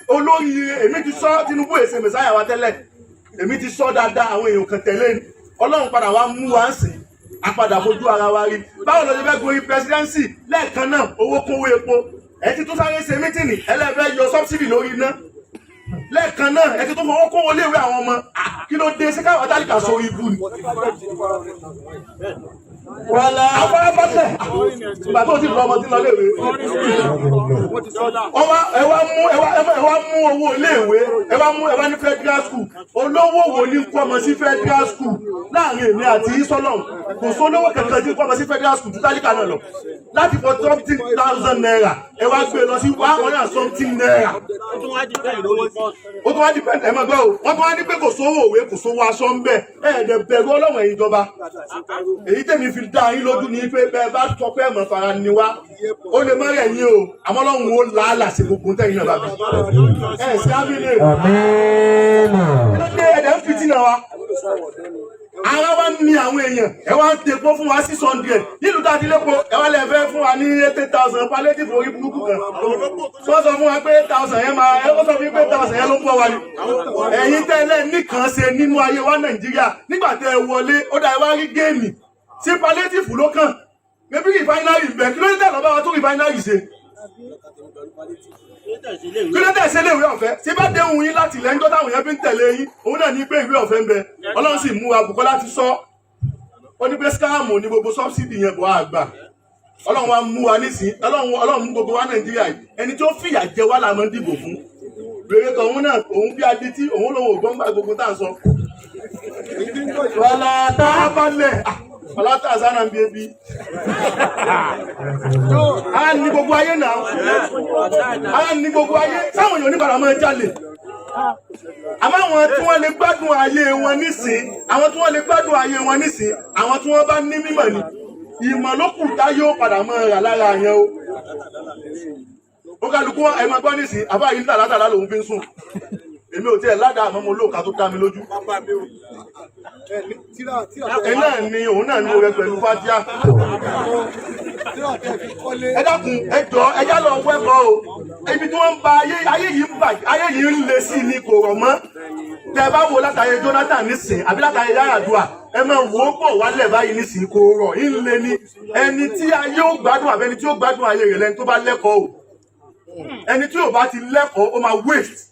Olórí èmi ti sọ, Tinubu èsè mẹsáyà wa tẹ́lẹ̀. Èmi ti sọ dáadáa, àwọn èèyàn kan tẹ̀lé ni. Ọlọ́run padà wá mú wa ń sìn, a padà fojú ara wa rí. Báwo ló ṣe fẹ́ gorí presidency lẹ́ẹ̀kan náà, owó kówó epo, ẹ ti tún sáré ṣe meeting, ẹlẹ́fẹ́ yọ subsidy lórí iná lẹ́ẹ̀kan náà, ẹ ti tún fowó kówó léèwé àwọn ọmọ. Kí ló dé? Sí káwọn tálíkà sórí ibú ni? Wàlá. Afárafásẹ̀ ìgbà tó ti lọ ọmọ tí ń lọ léèwé, wọ́n wá ẹ wá mú owó iléèwé, ẹ wá mú, ẹ wá ní federal school. Olówó wo ní kó ọmọ sí federal school láàrin èmi àti Isọlọ́n? Kò sólówó kankan tí kó ọmọ sí federal school tó tálíkà náà lọ. Láti for something thousand naira, ẹ wá gbé lọ sí 100 and something naira. Ó tún wá depend lórí bọ́ọ̀sì. Ó tún wá depend. Ẹ máa gbọ́ o, wọ́n tún wá ní pé kò sówó òwe, kò sówó aṣọ ń bẹ̀. Ẹ ẹ̀dẹ̀ bẹ̀rù Ọlọ́run, ẹ̀yin ìjọba. Èyí tèmi fi dá yín lójú ní pé bẹ́ẹ̀ bá sọ pé ẹ̀mọ̀ fara ni wá, ó lè mọ́rẹ̀ yín o, àmọ́ Ọlọ́run ó làálà sí gbogbo tẹ́yìn náà bá bí ẹ̀ sí ábílẹ̀. Àmín. Kí ló dé? Ẹ̀dẹ̀ ń fìtínà wa, ara wa ní àwọn èèyàn. Ẹ wá ń tepo fún wa 600 nílùú tá a ti lépo. Ẹ wá lè fẹ́ fún wa ní 80,000 palliative. Orí burúkú kan tí wọ́n sọ fún wa pé 8,000 yẹn máa, ẹ wọ́n sọ fún mi pé 8,000 yẹn ló ń bọ̀ wá ní. Ẹ̀yin tẹ́lẹ̀ nìkan ṣe nínú ayé wa Nàìjíríà nígbà tẹ́ ẹ wọlé, ó dá ẹ wá rí gain sí palliative ló kàn. Mẹbí refinery ń bẹ, kí ló dé tẹ̀ lọ́ bá wa tó refinery ṣe? Kí ló tẹ̀ ṣe léèwé ọ̀fẹ́? Ṣé bá déhùn yín láti ilẹ̀ ńjọ́ táwọn èèyàn fi ń tẹ̀lé yín, òun náà ní pé ìwé ọ̀fẹ́ ń bẹ. Ọlọ́run sì mú wa. Bùkọ́lá ti sọ, ó ní pé scam ní gbogbo subsidy yẹn bọ̀ àgbà. Ọlọ́run wa mú wa nísìn, Ọlọ́run mú gbogbo wa Nàìjíríà yìí. Ẹni tí ó fìyà jẹ wá la máa ń dìbò fún. Rere tọ̀hún náà, òun bí adití, òun lòun ò gbọ́n gbà gbogbo tá à ń sọ. Wàlá Tá a bá lẹ̀ ọlátà sánà ń bí ebi a ní gbogbo ayé náà, a ní gbogbo ayé sáwọn èèyàn oníbàárà máa jalè. Àmọ́ àwọn tí wọ́n lè gbádùn ayé wọn nísìn, àwọn tí wọ́n lè gbádùn ayé wọn nísìn, àwọn tí wọ́n bá ní mímọ̀ ni. Ìmọ̀ ló kù tá yóò padà máa rà lára yẹn o. Ó kálukú ẹ máa gbọ́ nísìn, àbá yìí ń tà látàlá lòun fi ń sùn. Èmi ò tiẹ̀ ládàá, àmọ́ mo lóòka tó dá mi lójú. Ẹ náà ni òun náà ní oore pẹ̀lú fatia. Ẹ dákun, ẹ jọ, ẹ já lọ wẹ́kọ̀ọ́ o. Ibi tí wọ́n ń ba ayé, ayé yìí ń bà, ayé yìí ń le sí i ni, kò rọ̀ mọ́. Tẹ bá wo látàyè Jonathan nísìn àbí látàyè Yar'Adua, ẹ máa wò ó bọ̀ wálẹ̀ báyìí nísìn, kò rọ̀, ń le ni. Ẹni tí ayé ó gbádùn àbẹ́ni tí ó gbádùn ayé rẹ̀ lẹ́ni tó bá lẹ́kọ̀ọ́ o. Ẹni tí ò bá ti lẹ́kọ̀ọ́, ó máa waste.